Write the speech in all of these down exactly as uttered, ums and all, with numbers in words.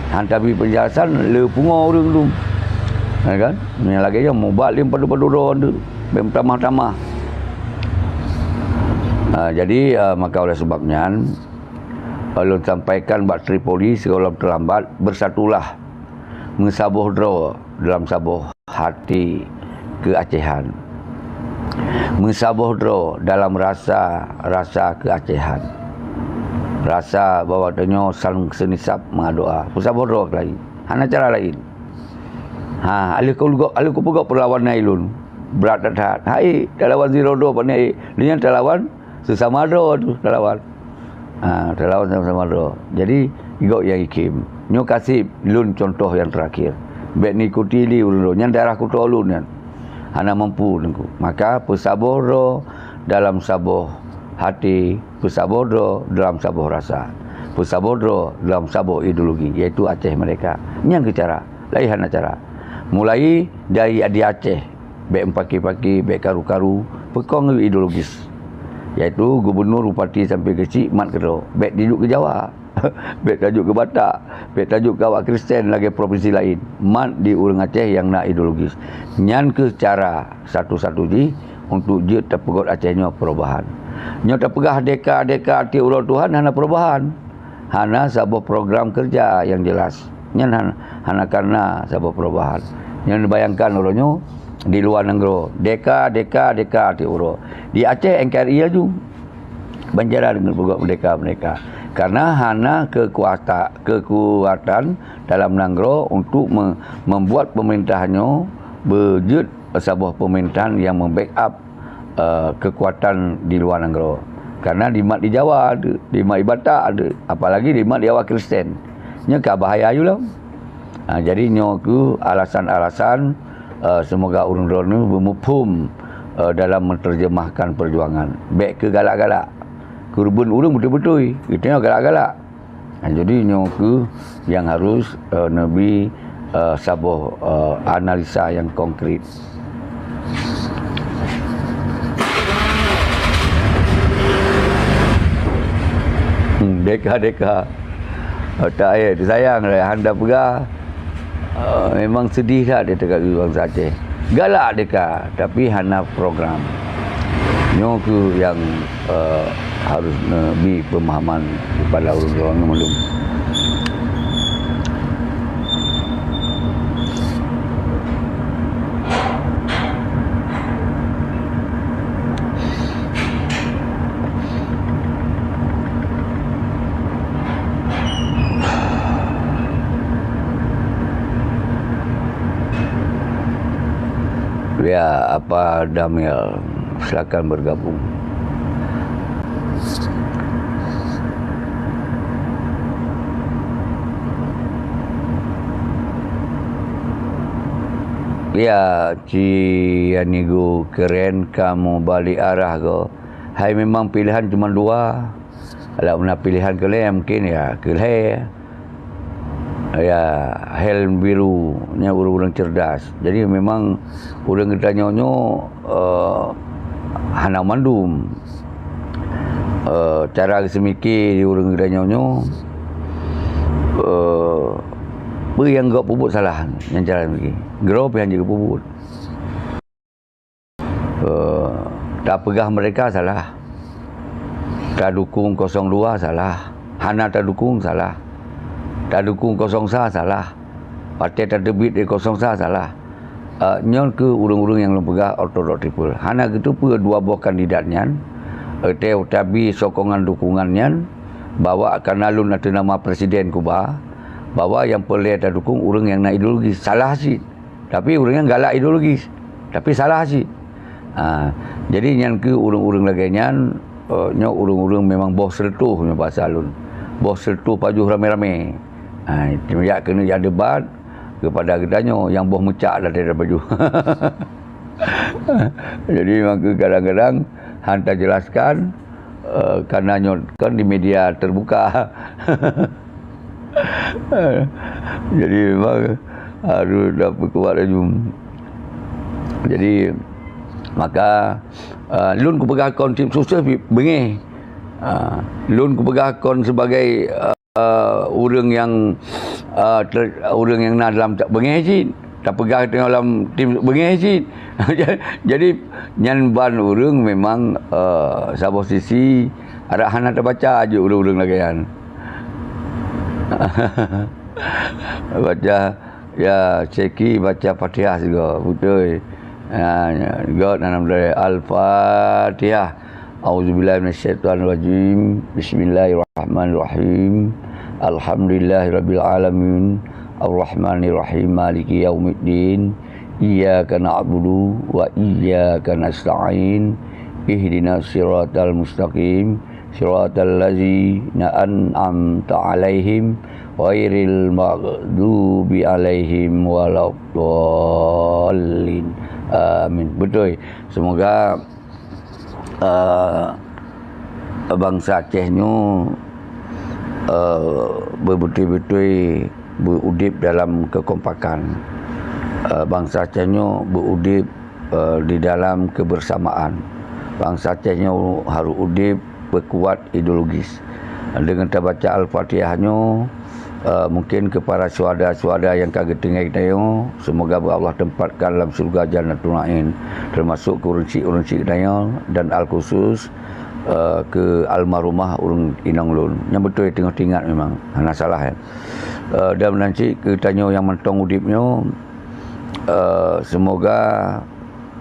Han tabi peunjelasan, le pungo ureuëng tu. Ya kan? Nyang lagée nyoe mubat lé padub-padub droe tu. Bem tamah-tamah. Ha, jadi, ha, maka oleh sebab nyan, ulôn sampaikan bak Tripoli, sigohlom teulambat, bersatulah. Meusaboh droe dalam saboh hati keuacehan. Meusaboh droe dalam rasa, rasa keuacehan. Rasa bahwa tanyoe saling seunisab meudoa. Peusaboh droe keulayi. Hana cara laén. Ha, aleuh keu-, aleuh kupeugah peulawan na ilôn. Brat that-that. Hai, talawan sidroe-droe pane, lé nyan talawan seusama droe tu, talawan. Ha, talawan sama-sama droe. Jadi, gok nyang ikhém. Nyoe kaseb lôn contoh nyang terakhir. Bék ikuti lé ureuëng droe. Nyan daerah kuto lôn nyan. Hana mampu teungku. Maka peusaboh droe dalam saboh hati, peusaboh droe dalam saboh rasa. Peusaboh droe dalam saboh ideologi, yaitu Aceh Merdeka. Nyan keuh cara. Laén hana cara. Mulai dari di Aceh, bék meupaké-paké, bék karu-karu, peukong ideologis. Yaitu gubunur, bupati sampai keu chik mat keudroe. Bék tajok keu Jawa. Bék tajok keu Batak. Bék tajok keu awak Kristen lagée provinsi laén. Mat di ureuëng Aceh nyang na ideologis. Nyan keuh cara satu-satu jih untuk jeuet tapeugot Aceh nyoe perubahan. Nyoe tapeugah deka-deka tiep uroe Tuhan hana perubahan. Hana saboh program kerja nyang jelas. Nyan han-, hana kana saboh perubahan. Nyan bayangkan uroe nyoe di luwa nanggroe, deka, deka, deka tiep uroe. Di Aceh N K R I laju. Banjaran deungon peugah merdeka-merdeka. Karena hana kekuata-, kekuatan dalam nanggroe untuk me-, membuat pemerintah nyoe beujeuet saboh pemerintahan yang membackup eh, kekuatan di luwa nanggroe. Karena dimat di Jawa tu, dimat di Batak tu, apalagi dimat di awak Kristen. Nyoe ka bahaya yue lom. Ha, jadi nyoe keuh alasan-alasan, eh, semoga ureuëng droeneuh beumuphom, eh, dalam menerjemahkan perjuangan. Bék keu galak-galak. Keureubeuen ureuëng beutôi-beutôi, geutanyoe galak-galak. Ha, jadi nyoe keuh nyang harus, eh, neubi, eh, saboh, eh, analisa nyang konkret. Hmm, deka-deka. Otak, eh, sayang lah, hana peugah. Eh, memang sedih that dia teuka bansa Aceh. Galak deka, tapi hana program. Nyoe keuh nyang, eh, harus neubi pemahaman kepada ureuëng-ureuëng mandum. Ya, Apa Damiel, silakan bergabung. Ya, Ci Anigo, keren kamu balik arah ko. Hai, memang pilihan cuma dua. Kalau na pilihan keu lhèe, mungkin ya keu lhèe. Ya, helm biru, nyan ureuëng-ureuëng cerdas. Jadi memang ureuëng geutanyoe nyoe, eh, hana mandum. Eh, cara geuseumiké di ureuëng geutanyoe nyoe, eh, peue nyang gok peubuet salah, nyan cara geuseumiké. Groe pih han jeuet geupeubuet. Eh, tapeugah merdeka salah. Tadukung kosong dua salah. Hana tadukung salah. Tadukung kosong sa salah. Watèe tateubiet di kosong sa salah. Eh, nyoe keuh ureuëng-ureuëng nyang lôn peugah ortodok triple. Hana geuteupeue dua boh kandidat nyan, eh, teu tabi sokongan dukungan nyan, bahwa karena lôn ateueh nama presiden Kuba, bahwa nyang peureulèe tadukung ureuëng nyang na ideologi. Salah cit. Tapi ureuëng nyan galak ideologis, tapi salah cit. Ha, jadi nyan keuh ureuëng-ureuëng lagèe nyan, eh, nyoe ureuëng-ureuëng memang boh seureutoh nyoe basa lôn. Boh seureutoh pajoh ramé-ramé. Ha, jak keuneuk jak debat kepada geutanyoe nyang boh meucak dah tidak pajoh. Jadi maka kadang-kadang han tajelaskan, eh, karena nyoe kan di media terbuka. Jadi memang harus dapeukuat laju. Jadi maka, eh, lôn kupeugah kon tim sukses beungéh. Ah, lôn kupeugah kon sebagai, eh, eh, ureuëng nyang, eh, ter-, ureuëng nyang na dalam ta-, beungéh cit. Tapeugah geutanyoe lam tim beungéh cit. Jadi, nyan ban ureuëng memang, eh, saboh sisi, adak hana tabaca jeuet ureuëng-ureuëng lagée nyan. Baca, ya, Syeki baca Fatihah sigoe, beutôi. Ha, göt, alhamdulillah. Al-Fatihah. A'udzubillahi minasyaitonirrajim. Bismillahirrahmanirrahim. Alhamdulillahirabbil alamin. Arrahmanirrahim. Maliki yaumiddin. Iyyaka na'budu wa iyyaka nasta'in. Ihdinas siratal mustaqim. Siratal ladzina an'amta 'alaihim ghairil maghdubi 'alaihim waladdallin. Amin. Beutôi. Semoga, eh, bansa Aceh nyoe, eh, beubeutôi-beutôi beuudeb dalam keukompakan. Eh, bansa Aceh nyoe beuudeb, eh, di dalam kebersamaan. Bansa Aceh nyoe harôh udeb peukuat ideologis. Deungon tabaca Al-Fatihah nyoe, eh, mungken keu para syuhada-syuhada nyang ka geutinggai geutanyoe, seumoga beu Allah tempatkan lam syeuruga Jannatul Naim, teumasok keu ureuëng syik-ureuëng syik geutanyoe dan al-khusus, eh, keu almarhumah ureuëng inong lôn. Nyang beutôi teungoh teuingat memang, hana salah, ya. Eh, dan meunan cit keu tanyoe nyang mantong udeb nyoe, eh, seumoga,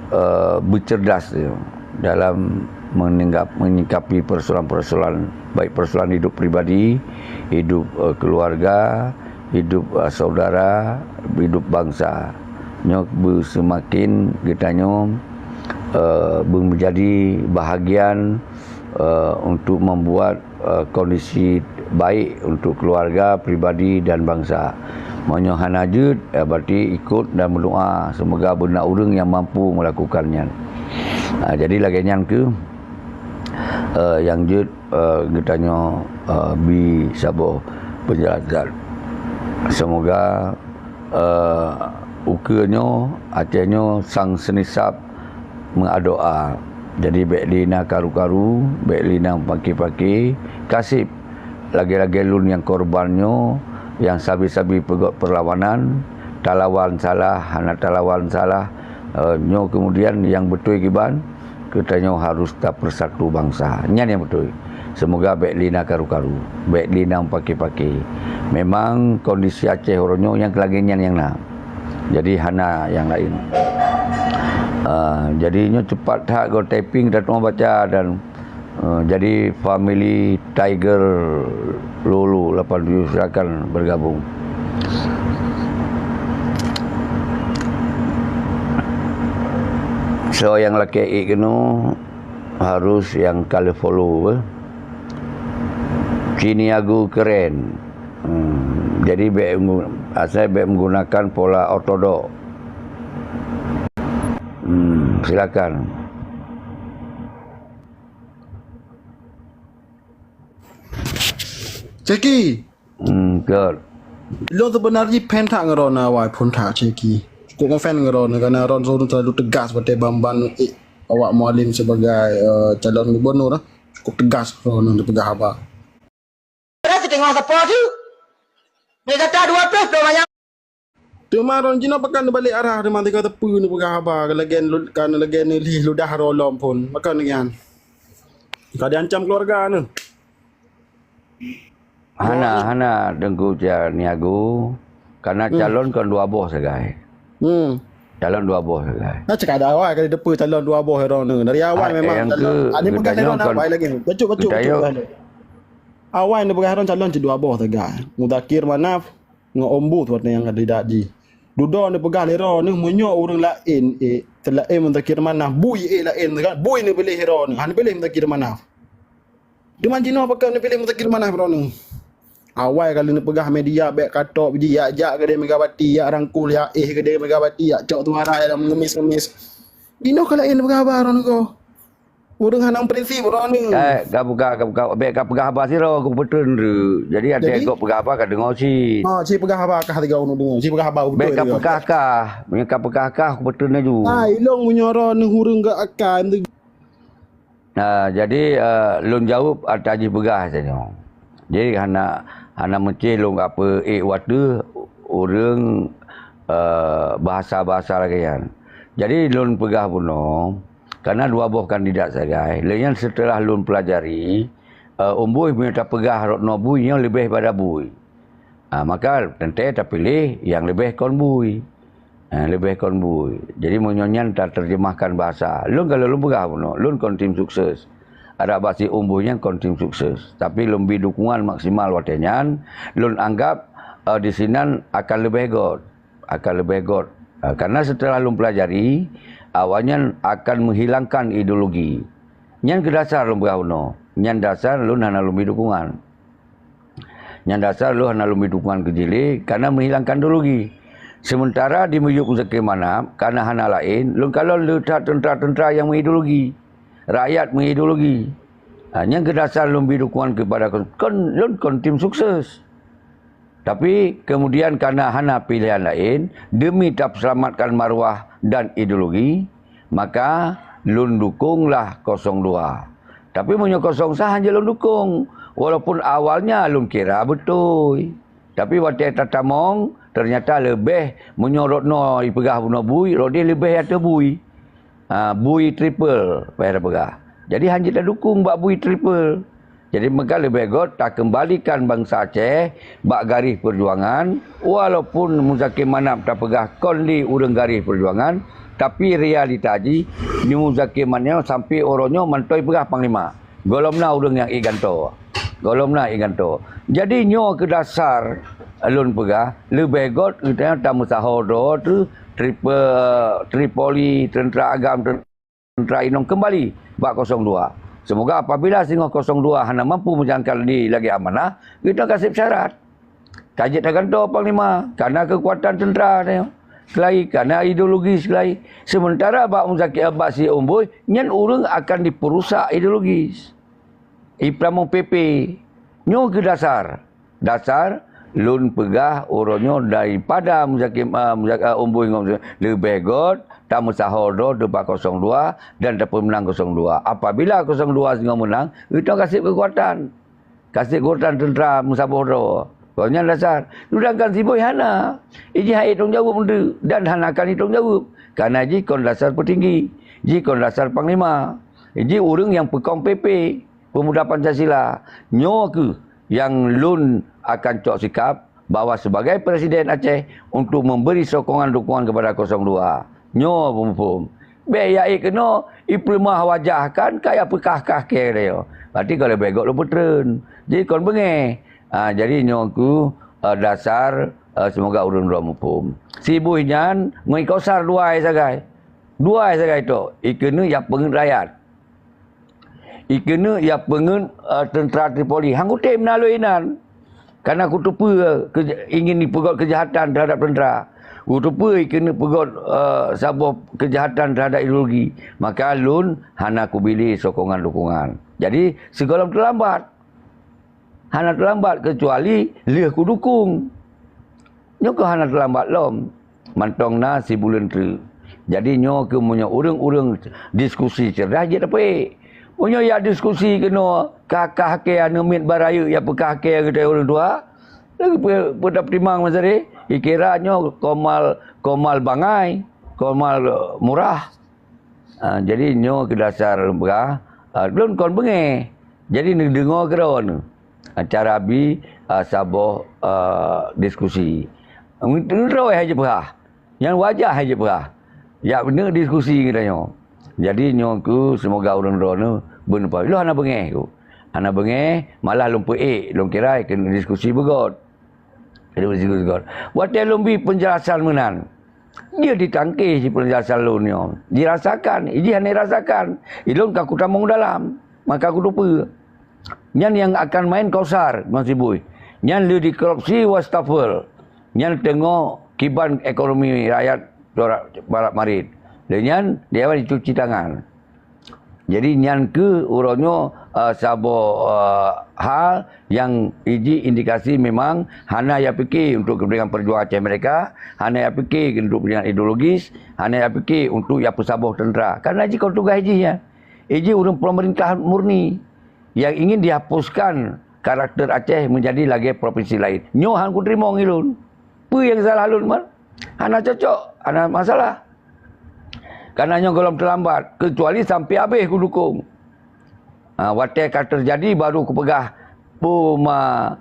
eh, beuceurdas, ya, dalam menyingkap-, menyingkapi persoalan-persoalan, baik persoalan hidup pribadi, hidup, eh, keluarga, hidup, eh, saudara, hidup bansa. Nyoe beuseumaken geutanyoe, eh, beumeujadi bahagian, eh, untuk membuat, eh, kondisi baik untuk keluarga, pribadi dan bansa. Meunyoe hana jeuet, eh, berarti ikut dan meudoa, seumoga beuna ureuëng nyang mampu melakukan nyan. Ah, jadi lagée nyan kheueh, eh, nyang jeuet, eh, geutanyoe, eh, bi saboh penjelasan. Seumoga, eh, ukeue nyoe, Aceh nyoe sang seunisab meuadoa. Jadi, bék lé na karu-karu, bék lé na paki-paki, kaseb lagée-lagée lôn nyang korban nyoe, nyang sabe-sabe peugét peurlawanan, talawan salah, hana talawan salah, eh, nyoe keumudian nyang beutôi kiban, geutanyoe harôh tapeursatu bansa. Nyan nyang beutôi. Seumoga bék lé na karu-karu, bék lé na paki-paki. Memang kondisi Aceh uroe nyoe nyang lagée nyan nyang na. Jadi hana nyang laén. Ah, jadi nyoe cepat that goe typing, that teuma baca dan, eh, jadi family Tiger Lulu lapan tujuh, silakan bergabung. So, nyang lakée ék keunoe harôh nyang ka lheueh follow, eh. Ciniago keren. Hmm, jadi bék menggu-, asai bék menggunakan pola ortodok. Hmm, silakan. Ceki. Hmm, good. Lôn sebenarnya fan that ngon droeneuh awai phon that, Ceki. Cukup ngon fan ngon droeneuh, karena droeneuh terlalu tegas watée ban-ban, eh, awak Mualem sebagai, eh, calon gubernur, eh. Cukup tegas droeneuh neupeugah haba. Padahai siteungoh sapo tu. Ni kata dua puluh ploh manyang. Teuma droeneuh jinoe pakon neubalek arah teuma tinggai teupeu neupeugah haba lagée lu-, ka lagée neulih ludah droe lom phon. Pakon nyan. Ka diancam keuluwarga neuh. Hana, hana Teungku Caniago. Karena calon kon dua boh sagai. Hmm. Calon dua boh sagai. Nah, cekada awai ka diteupeu calon dua boh droeneuh. Dari awai memang yang calon. Ke, ada bukan geutanyoe droeneuh kon awai lagi. Bacut, bacut, geutanyoe bacut. Awai neupeugah droeneuh calon cit dua boh sagai. Muzakir Manaf ngon Ombus watée nyang kandidat jih. Dudoe neupeugah lé droeneuh meunyoe ureuëng laén, eh, seulaén Muzakir Manaf, bui, eh, laén kan, bui neupiléh droeneuh, hana neupiléh Muzakir Manaf. Teuma jinoe pakon neupiléh Muzakir Manaf droeneuh. Awai ka lheueh neupeugah media bék katop jih, jak-jak keudeh Megawati, jak rangkul, jak éh keudeh Megawati, jak cok suara lam ngemis-ngemis. Jinoe ka laén neupeugah haba droeneuh ko. Ureuëng hana prinsip droeneuh. Eh, ka buka, ka buka, bék ka peugah haba sidroe, ku peutreun tu. Jadi, até kok peugah haba ka deungoe cit. Ha, cit peugah haba kah tiga ureuëng deungoe. Cit peugah haba beutôi. Bék ka peugah kah. Meunyoe ka peugah kah, ku peutreun laju. Ha, ilong meunyoe droeneuh ureuëng gak akai. Ha, jadi, eh, lôn jaweueb ata jipeugah saja. Jadi, hana, Hana meucéh lôn ka peu-ék wateuh ureuëng, eh, bahasa-bahasa lagée nyan. Jadi lôn peugah bunoe, karena dua boh kandidat sagai, lé nyan seuteulah lôn peulajari, eh, umbôi meunyoe tapeugah rot noe bui nyoe leubeh pada bui. Ah, maka teuntée tapiléh nyang leubeh kon bui. Eh, leubeh kon bui. Jadi meunyoe nyan tateurjemahkan bahasa, lôn ka lôn peugah bunoe, lôn kon tim sukses. Adak bak si umbôi nyan kon tim sukses. Tapi lôn bi dukungan maksimal watée nyan, lôn anggab, eh, di sinan akan leubeh got. Akan leubeh got. Eh, karena seuteulah lôn peulajari, awaknyan akan meuhilangkan ideologi. Nyan keu dasar lôn peugah bunoe. Nyan dasar lôn hana lôn bi dukungan. Nyan dasar lôn hana lôn bi dukungan keu jih lé, karena meuhilangkan ideologi. Sementara di Miyueb Muzakir Manaf, karena hana laén, lôn kalon le that teuntra-teuntra nyang meuideologi. Rakyat meuideologi. Ha, nyan keu dasar lôn bi dukungan keupada kon, kon, lôn kon tim sukses. Tapi kemudian karena hana pilihan laén, demi tapeuseulamatkan marwah dan ideologi, maka lôn dukunglah kosong dua. Tapi meunyoe kosong sa hana lôn dukung, walaupun awalnya lôn kira beutôi. Tapi watée tatamong, ternyata leubeh meunyoe rot noe ipeugah bunoe bui, rot jih leubeh ateueh bui. Ha, bui triple, payah tapeugah. Jadi hana tadukung bak bui triple. Jadi meuka leubeh got takeumbalikan bansa Aceh bak garéh peujuangan, walaupun Muzakir Manaf tapeugah kon lé ureuëng garéh peujuangan, tapi realita jih, di Muzakir Manaf sampai uroe nyoe mantong peugah panglima. Gohlom na ureuëng nyang ék gantoe. Gohlom na ék gantoe. Jadi nyoe keu dasar lôn peugah, leubeh got geutanyoe tameusaho droe teuh Triple, Tripoli, teuntra agam, teuntra inong keumbali bak kosong dua. Seumoga apabila singoh kosong dua hana mampu meujalankan lé lagée amanah, geutanyoe ka seb syarat. Ka jeuet tagantoe panglima, kana keukuatan teuntra nyoe seulai, kana ideologi seulai. Sementara bak Muzakir, bak si umbôi, nyan ureuëng akan dipeurusak ideologis. Ipeutamong P P. Nyoe keu dasar. Dasar lôn peugah uroe nyoe daripada Muzakir, ah, Muzak-, ah, umbôi ngon leubeh got tameusaho droe teumpat kosong dua dan tapeumeunang kosong dua. Apabila kosong dua singoh meunang, geutanyoe ka seb keukuatan. Ka seb keukuatan teuntra meusaboh droe. Kon nyan dasar. Seudangkan si umbôi hana. Iji han ék tanggung jaweueb meunteuk dan hana akan itanggung jaweueb. Karena jih kon dasar peutinggi. Jih kon dasar panglima. Jih ureuëng nyang peukong P P, Pemuda Pancasila. Nyoe kheueh nyang lôn akan cok sikap bahwa sebagai Presiden Aceh untuk memberi sokongan dukungan kepada kosong dua. Nyoe peumuphom. Bék ya ék keunoe, ipeuleumah wajah kan, ka ya peukah-kah kée. Berarti ka leubeh got lôn peutreun. Jadi kon beungéh. Ha, jadi nyoe kheueh, eh, dasar, eh, seumoga ureuëng droe muphom. Si umbôi nyan ngon i Kausar dua sagai. Dua sagai tok, ikeuneuk ya peungeut rakyat. Ikeuneuk ya peungeut, eh, teuntra Tripoli. Han kutem na lôn inan. Karena kuteupeue keuj-, ingin ipeugot keujahatan terhadap teuntra. Kuteupeue ikeuneuk peugot, eh, saboh keujahatan terhadap ideologi. Maka lôn hana kubili sokongan dukungan. Jadi, sigohlom teulambat. Hana teulambat keucuali lheueh kudukung. Nyoe keuh hana teulambat lom. Mantong na sibuleuen treuk. Jadi nyoe kheueh meunyoe ureuëng-ureuëng diskusi ceurdah jeuet apek. Meunyoe ya diskusi keunoe, ka-ka hakée aneuk miet bak rayeuk ya peukah hakée geutanyoe ureuëng tuha, lagée peu-, peue tapeutimang masa deh, ikira nyoe komal, komal bangai, komal, eh, murah. Ah, jadi nyoe keu dasar lôn peugah, ah, lôn kon beungéh. Jadi neudeungoe keudroe nyoe. Ah, cara bi, ah, saboh, ah, diskusi. Neudeungoe hai jipeugah. Nyan wajah hai jipeugah. Jak neuk diskusi geutanyoe. Jadi nyoe kheueh seumoga ureuëng droeneuh beuneupa. Lôn hana beungéh ku. Hana beungéh, malah lôn peuék, lôn kira keuneuk diskusi beugot. Keuneuk diskusi beugot. Watée lôn bi peunjelasan meunan, jeuet ditangke si peunjelasan lôn nyoe. Dirasakan, iji hana irasakan. Ilôn ka kutamong dalam, maka kuteupeue. Nyan nyang akan main Kausar ngon si umbôi. Nyan le dikorupsi wastafel. Nyan teungoh kiban ekonomi rakyat barat marit. Lé nyan dia dicuci tangan. Jadi nyan kheueh uroe nyoe, eh, saboh, eh, hal nyang iji indikasi memang hana ya pike untuk kepentingan perjuangan Aceh Merdeka, hana ya pike untuk kepentingan ideologis, hana ya pike untuk ya peusaboh teuntra. Karena jih kon tugaih jih nyan. Iji ureuëng pemerintah murni nyang ingin dihapuskan karakter Aceh menjadi lagée provinsi lain. Nyoe han kuteurimong ilôn. Peue nyang salah lôn man? Hana cocok, hana masalah. Karena nyoe gohlom teulambat, kecuali sampai habéh kudukong. Ha, watée ka teujadi baru kupeugah, "Peue ma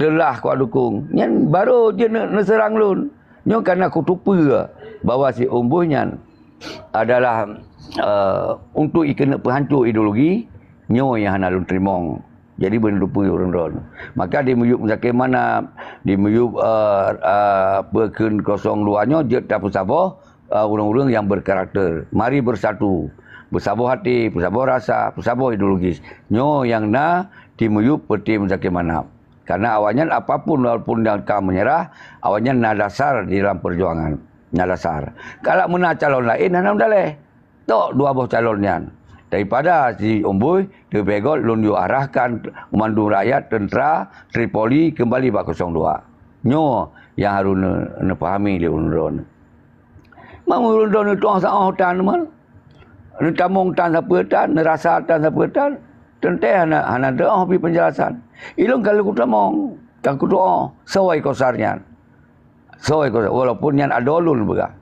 teulah kudukong." Nyan baru jeuet neu-, neuseurang lôn. Nyoe karena kutupeue bahwa si Umbui nyan adalah, eh, untuk ikeuneuk peuhanco ideologi, nyoe nyang hana lôn teurimong. Jadi beuneutupeue ureuëng droe. Maka di miyueb Muzakir Manaf, di miyueb, eh, eh, peue kheun kosong dua nyoe jeuet tapeusaboh, eh, ureuëng-ureuëng nyang berkarakter. Mari bersatu. Beusaboh até, beusaboh rasa, beusaboh ideologis. Nyoe nyang na di miyueb Partai Muzakir Manaf. Karena awaknyan apapun walaupun nyang ka menyerah, awaknyan na dasar di dalam perjuangan. Na dasar. Kalau meunan calon laén hana meudaleh. Tok dua boh calon nyan. Daripada si Umbui, leubeh göt lôn yue arahkan mandum rakyat tentera Tripoli kembali bak kosong dua. Nyoe nyang harôh neu-, neupahami lé ureuëng droe. Meunyoe ureuëng droe neutueng saôh tan man, neutamong tan sapeue tan, neurasa tan sapeue tan, teuntée hana, hana teuôh bri penjelasan. Ilôn ka lheueh kutamong, ka kutuoh, soe kosar nyan. Soe kosar, walaupun nyan adoe lôn peugah.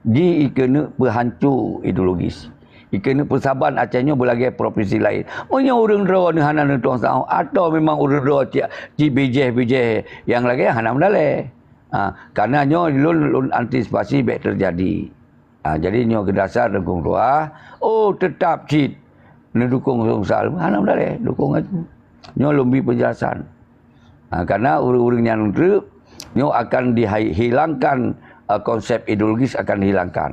Di ikeuneuk peuhanco ideologis. Ikeuneuk peusaban Aceh nyoe beulagée provinsi laén. Meunyoe ureuëng droe neuh hana neutueng saôh, atau memang ureuëng droe cit, cit bijéh-bijéh nyang lagée hana meudaleh. Ha, karena nyoe lôn, lôn antisipasi bék teujadi. Ha, jadi nyoe keudasar Teungku Ketua. Oh, teutap cit neudukong Kosong Sa, hana meudaleh, dukong aju. Nyoe lôn bri penjelasan. Ha, karena ureuëng-ureuëng nyan treuk, nyoe akan dihilangkan, eh, konsep ideologis akan dihilangkan.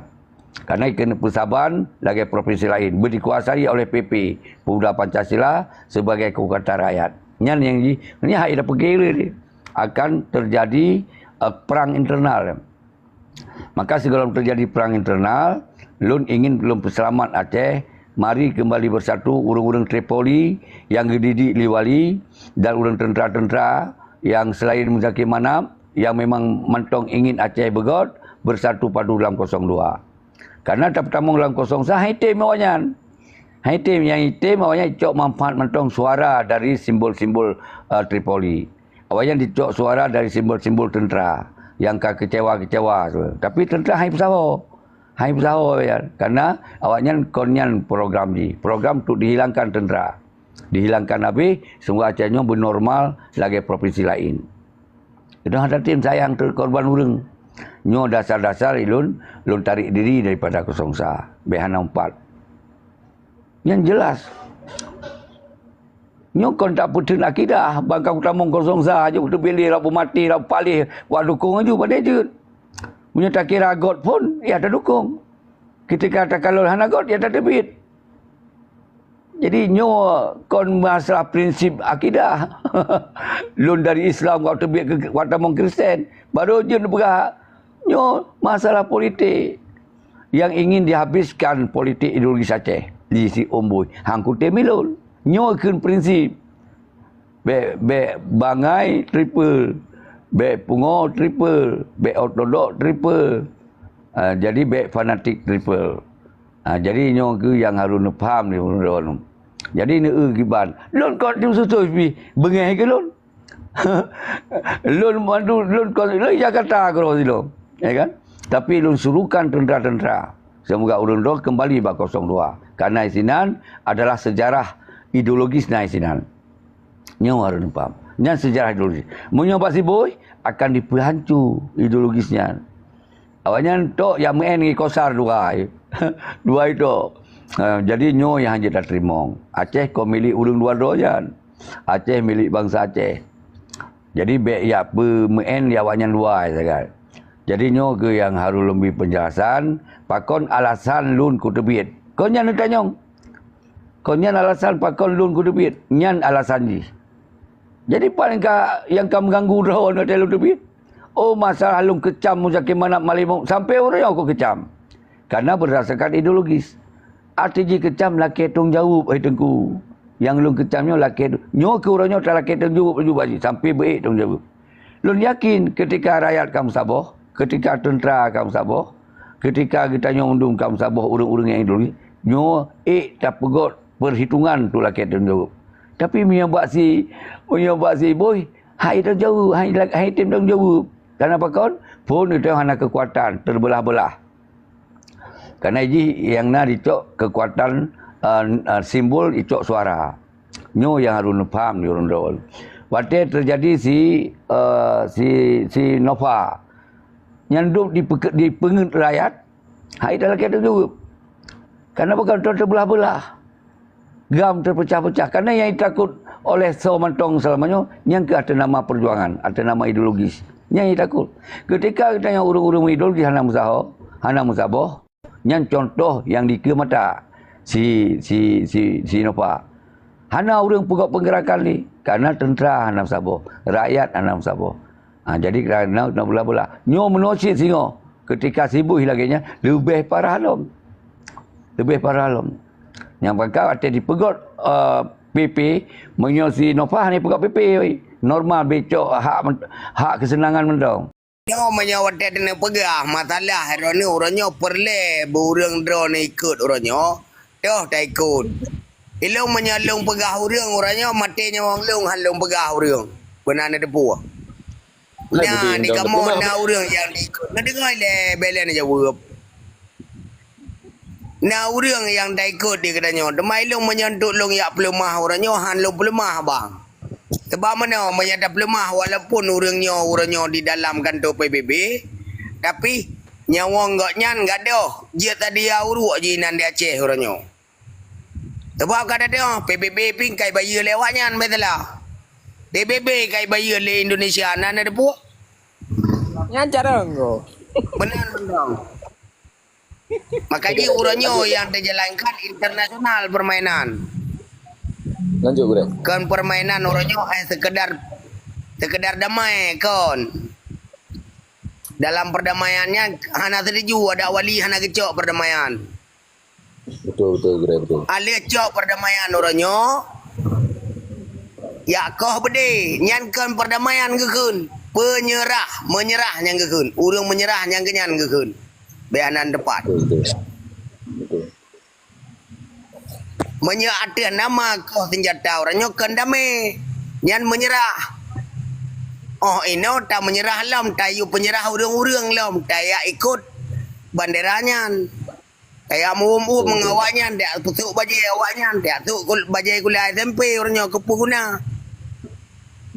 Karena ikeuneuk peusaban lagée provinsi laén, beu dikuasai oleh P P, Pemuda Pancasila sebagai kekuatan rakyat. Nyan nyang ji, nyan hai dah peugah lé, akan terjadi, eh, perang internal. Maka sigohlom terjadi perang internal, lôn ingin lôn peuseulamat Aceh, mari kembali bersatu ureuëng-ureuëng Tripoli nyang geudidik lé wali dan ureuëng tentera-tentera nyang selain Muzakir Manaf, nyang memang mantong ingin Aceh beugöt, bersatu padu lam kosong dua. Karena tapeutamong lam kosong sa, hai tem awaknyan. Hai tem nyang item awaknyan cok manfaat mantong suara dari simbol-simbol, eh, Tripoli. Awaknyan dicok suara dari simbol-simbol tentera nyang ka kecewa-kecewa tu. Tapi tentera hai peusaho. Hai peusaho awaknyan. Karena awaknyan kon nyan program jih. Program untuk dihilangkan tentera. Dihilangkan habéh, sehingga Aceh nyoe beunormal lagée provinsi laén. Itu hana tem sayang teuh korban ureuëng. Nyoe dasar-dasar ilôn, lôn tarék diri daripada kosong sa. Bék hana umpat. Nyan jelas. Nyoe kon tapeutheun akidah, ban ka kutamong kosong sa, jeuet kuteubiet lé, rab maté, rab paléh, wak dukong aju padé jeuet. Meunyoe takira göt phon, ya tadukong. Ketika takalon hana göt, ya tateubiet. Jadi nyoe kon masalah prinsip akidah. Lôn dari Islam, wak teubiet keu, wak tamong Kristen. Baru jeuet neupeugah, nyoe masalah politik. Yang ingin dihabiskan politik ideologis Aceh di si Umbui. Hang kutem ilôn. Nyoe kheun prinsip. Bék, bék bangai triple. Bék pungo triple. Bék ortodok triple. Ah, jadi bék fanatik triple. Ah, jadi nyoe keuh nyang harôh neupaham lé ureuëng droeneuh. Jadi neu-eu kiban. Lôn kon tim susoh pih beungéh keu lôn. Lôn mandum, lôn kon, lôn Jakarta keudroe sidroe, ya kan? Tapi lôn suruhkan tentera-tentera. Semoga ureuëng droe kembali bak kosong dua. Karena sinan adalah sejarah ideologis na sinan. Nyoe harôh neupaham. Nyan sejarah ideologis. Meunyoe bak sibôi, akan dipeuhanco ideologis nyan. Awaknyan tok nyang meu'en ngon kosar dua ai. Dua ai tok. Ha, jadi nyoe nyang hanjeuet tateurimong. Aceh kon milék ureuëng dua droe nyan. Aceh milék bansa Aceh. Jadi bék jak peumeu'en di awaknyan dua ai sagai. Jadi nyoe keuh nyang harôh lôn bri peunjelasan, pakon alasan lôn kuteubiet. Kon nyan neutanyong. Kon nyan alasan pakon lôn kuteubiet. Nyan alasan jih. Jadi, pat nyang ka, nyang ka meuganggu droe watée lôn teubiet? Oh, masalah lôn keucam Muzakir Manaf Malimong, sampai uroe nyoe kukeucam. Karena berdasarkan ideologis. Arti jih keucam lakée tông jaweueb, hai Teungku. Nyang lôn keucam nyoe lakée, nyoe keu uroe nyoe talakée tông jaweueb laju bak jih, sampai beuék tông jaweueb. Lôn yakin ketika rakyat ka meusaboh, ketika teuntera ka meusaboh, ketika geutanyoe mandum ka meusaboh ureuëng-ureuëng nyang ideologis, nyoe ék tapeugöt perhitungan tu lakée tông jaweueb. Tapi meunyoe bak si, meunyoe bak si Boy, hai teuh jaweueb, hai, hai tem teuh jaweueb. Karena pakon? Phon itu hana kekuatan, terbelah-belah. Karena jih yang na dicok kekuatan, eh, eh, simbol icok suara. Nyoe yang harus neupaham di ureuëng droe. Watée terjadi si, eh, si, si Nova, nyan dum dipeke-, dipeungeut rakyat, hai talakée teuh jaweueb. Karena pakon? Teubelah-belah. GAM terpecah-pecah. Karena yang ditakut oleh soe mantong selama nyoe, nyan keuh atas nama perjuangan, atas nama ideologis. Nyan yang ditakut. Ketika kita nyang ureuëng-ureuëng ideologis hana meusaho, hana meusaboh, nyan contoh yang dikeue mata si, si, si, si Nova. Hana ureuëng peugah penggerakan ni, karena tentera hana meusaboh, rakyat hana meusaboh. Ha, jadi kena, kena belah-belah. Nyoe meunoe cit singoh. Ketika si Boy lagée nyan, leubeh parah lom. Leubeh parah lom. Nyang pakon watée dipeugét, eh, P P, meunyoe si Nova hana peugét P P, weh. Normal becok hak, hak kesenangan mantong. Nyoe meunyoe watée teuneuk peugah masalah droeneuh uroe nyoe peureulée beu ureuëng droeneuh ikot uroe nyoe, toh taikot. Ilôn meunyoe lôn peugah ureuëng uroe nyoe maté nyawöng lôn han lôn peugah ureuëng. Beuna neuteupeue. Nah, di kamoe na ureuëng nyang taikot. Neudeungoe lé, bèk lé neujaweueb. Na ureuëng nyang taikot di geutanyoe. Teuma ilôn meunyoe untuk lôn jak peuleumah uroe nyoe han lôn peuleumah bang. Sebab meunoe, meunyoe tapeuleumah walaupun ureuëng nyoe uroe nyoe di dalam kantô P B B, tapi nyawöng gobnyan gadôh jeuet sadia uruek jih nan di Aceh uroe nyoe. Sabab ka teudeungoe, P B B pih ka ibayeue lé awaknyan, bèk salah. P B B ka ibayeue lé Indonesia, na neuteupeue? Nyan carông ko. Meunan mantong. Maka jih uroe nyoe nyang teujalankan internasional permainan. Lanjut, Gurèe. Kon permainan uroe nyoe, eh, sekedar, sekedar damai kon. Dalam perdamaian nyan hana setuju, adak wali hana geucok perdamaian. Betul, betul, Gurèe, betul. Aleuh cok perdamaian uroe nyoe, jak koh beudé, nyan kon perdamaian geukheun. Penyerah, menyerah nyang geukheun. Ureuëng menyerah nyang keunyan geukheun. Bèk hana teumpat. Betul, betul. Betul. Meunyoe ateueh nama koh seunjata uroe nyoe kon damé, nyan menyerah. Óh inoe tamenyerah lom, tayue penyerah ureuëng-ureuëng lom, tajak ikot bandera nyan. Tajak meuuem-uem ngon awaknyan, tajak peusôk bajèe awaknyan, tajak sôk kul-, bajèe gula S M P uroe nyoe keupeue guna.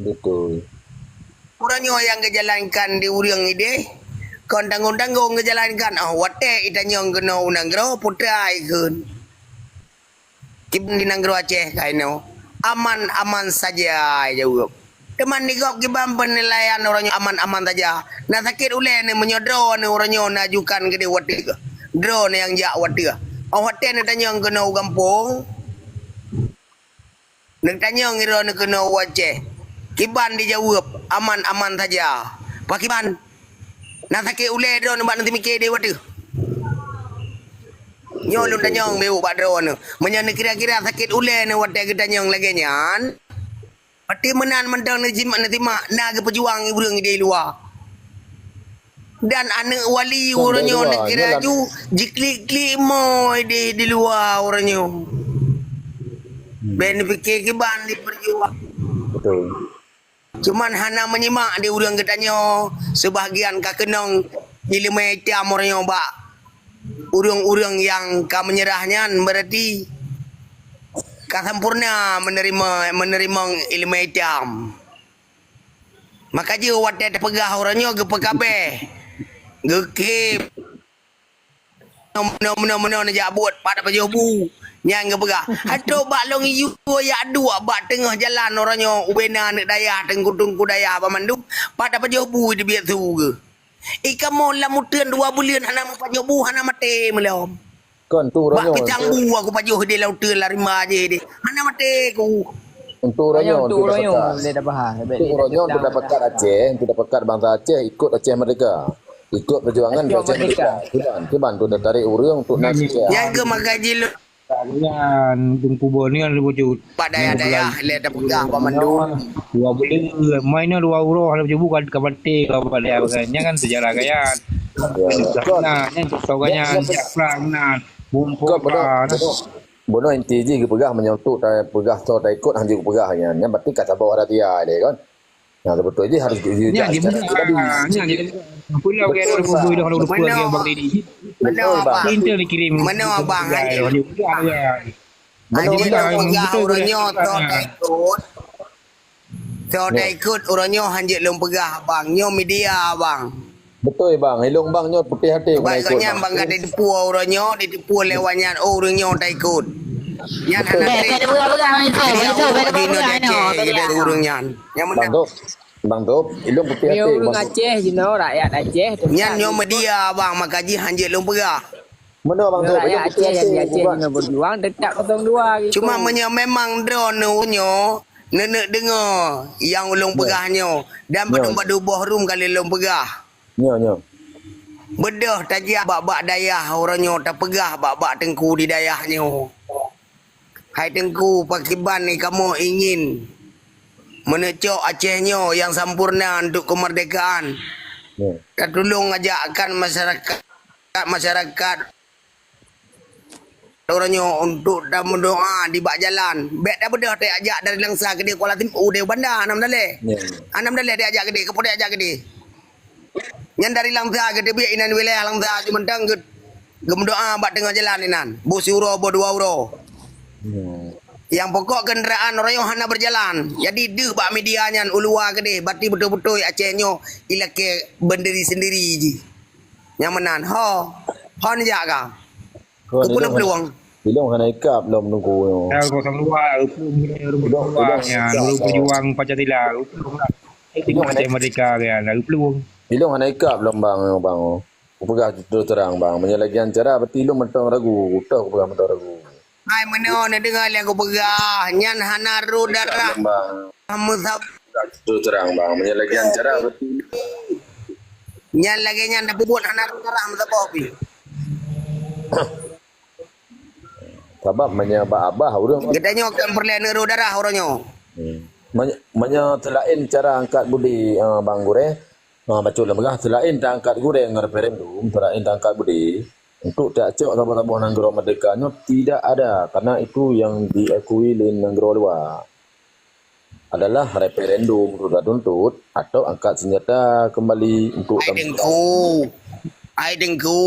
Betul. Uroe nyoe nyang geujalankan di ureuëng idéh, kon tanggong-tanggong geujalankan. Óh watèe itanyong keunoe u nanggroe, peue teuma ikheun. Kiban di nanggroe Aceh ka inoe, aman-aman saja, jaweueb. Teuma di gob kiban peunilaian uroe nyoe aman-aman saja. Na sakét ulèe neuh meunyoe droeneuh uroe nyoe neuajukan keudéh watèe keuh. Droeneuh nyang jak watèe. Óh watèe neutanyong keunoe u gampông, neutanyong droeneuh keunoe u Aceh. Kiban dijaweueb, aman-aman saja. Pakiban? Na sakét ulèe droeneuh bak neuteumiké di watèe. Nyoe lôn tanyong beu bak droeneuh. Meunyoe neukira-kira sakét ulèe neuh watèe geutanyong lagèe nyan, watèe meunan mantong neusimak, neusimak na geupeujuang ureuëng di luwa. Dan aneuëk wali uroe nyoe neukira ju jiklik-klik moe di, di luwa uroe nyoe. Bèk neupiké kiban di peujuang. Betul. Cuman hana meunyimak di ureuëng geutanyoe, seubahagian ka keunong ileumèe itam uroe nyoe bak ureuëng-ureuëng nyang ka meunyeurah nyan, beurati ka sampoereuna meuneurima, meuneurimong ileumèe itam. Maka jeuet watèe teupeugah uroe nyoe geupeukabèe, geukhem. Meunoe, meunoe, meunoe neujak buet pat tapajoh bu. Nyan geupeugah, "Hai trok bak lôn yue jak duek bak teungoh jalan uroe nyoe ubé na aneuk dayah, teungku-teungku dayah banmandum, pat tapajoh bu teubiet su geuh. I kamoe lam uteuen dua buleuen hana meupajoh bu, hana maté meulom. Kon tu uroe nyoe. Bak pisang bu aku pajoh di lam uteuen lam rimba jih deh. Hana maté ku." Untuk uroe nyoe, untuk uroe nyoe, untuk dapat pakat Aceh, untuk dapat pakat bansa Aceh, ikut Aceh Merdeka. Ikut perjuangan Aceh Merdeka. Kiban, kiban tu dah tarik ureuëng untuk nak. Nyang ke makai jiluk. Nyan, Teungku Bon ni kan dia wujud. Pat dayah-dayah, lé dah peugah banmandum. Dua buleuen, main ni dua uroe, ada cuba kan ka maté ka pat dayah kan. Nyan kan sejarah kan. Ya, ya. Nah, nyan cerita kan nyan, siap perang nah. Bumpung. Bunoe inti jih geupeugah meunyoe tu ta-, peugah soe taikot hana jeuet geupeugah nyan. Nyan berarti ka saboh rahsia lé kan. Nah, beutôi jih harus geu-, geu-, Nyan jih geu-, peugah, geu-, nyan jih peugah. Pulau Betul, Gaya Bang. Dua ribu dua puluh Manoe, Gaya Bang Dedi. Manoe, Betul, Bang. Abang. Intel dikirim. Manoe, Abang, Gaya, hanya. Hanya Gaya. Manoe, Hanya Bang. Gaya, Hanya Bang. Betul, Bang. Urang nyoe soe taikot. Soe taikot urang nyoe hana jeuet lôn peugah, Abang. Nyoe media, Abang. Betul, Bang. Ilong Bang nyoe putih hati. Sebab nyan Bang ka ditipue urang nyoe, ditipue lewat nyan. Oh, urang nyoe taikot. Nyan hana treb. Bang Top. Bang Top, ilong putih hati. Nyoe urang Aceh jinoe, rakyat Aceh tu. Nyan nyoe media, Bang, maka jih hana jeuet lôn peugah. Manoe, Bang Top, ilong putih hati. Rakyat Aceh nyang di Aceh jinoe berjuang tetap kosong dua gitu. Cuma meunyoe memang droeneuh nyoe, neuneuk deungoe nyang ulôn peugah nyoe, dan padum-padum boh rum kali lôn peugah. Nyoe, nyoe. Beudôh tajak bak-bak dayah uroe nyoe, tapeugah bak-bak teungku di dayah nyoe. Hai teungku, pakriban ni kamoe ingin meuneucok Aceh nyoe nyang sampurna untuk kemerdekaan. Nyoe. Tatulông ajakkan masyarakat, masyarakat uroe nyoe untuk tameudoa di bak jalan. Bék tabeudôh tajak dari Langsa keudéh Kuala Tim-, u, keudéh Banda, hana meudaléh. Ya. Hana meudaléh tajak keudéh, keupeue tajak keudéh. Nyan dari Langsa keudéh, biet inan wilayah Langsa jih mantong geu-, geumeudoa bak teungoh jalan inan. Boh siuroe, boh dua uroe. Ya. Nyang pokok keundaraan uroe nyoe hana beujalan. Jadi deuh bak media nyan u luwa keudéh, berarti beutôi-beutôi Aceh nyoe ilakée beundiri seundiri jih. Nyang meunan, ho, ho neujak ka. Keupeue neuplueng? Ilong hana ikab lom teungku nyoe. Ya, kosong dua, ilong, ilong hana ikab. Ilong berjuang Pancasila, ilong lah. Ilong hana, merdeka kan, ilong. Ilong hana ikab lom bang, bang. Kupeugah terus terang bang, meunyoe lagée nyan cara berarti ilong mantong ragu, toh kupeugah mantong ragu. Hai meunoe neudeungoe lé kupeugah, nyan hana rôh darah. Ikab lom bang. Meusab- Terus terang bang, meunyoe lagée nyan cara berarti. Nyan lagée nyan tapeubuet hana rôh darah meusaboh pih. Sabab meunyoe bak abah ureuëng. Geutanyoe kan peureulée neuroh darah uroe nyoe. Hmm. Meunyoe, meunyoe seulaén cara angkat budi, eh, bang gurée, eh, bacut lôn peugah, seulaén ta angkat gurée ngon referendum, seulaén ta angkat budi, untuk tacok saboh-saboh nanggroe merdeka nyoe tidak ada, karena itu yang diakui lé nanggroe luwa. Adalah referendum untuk tatuntut atau angkat senjata kembali untuk. Hai teungku, hai teungku.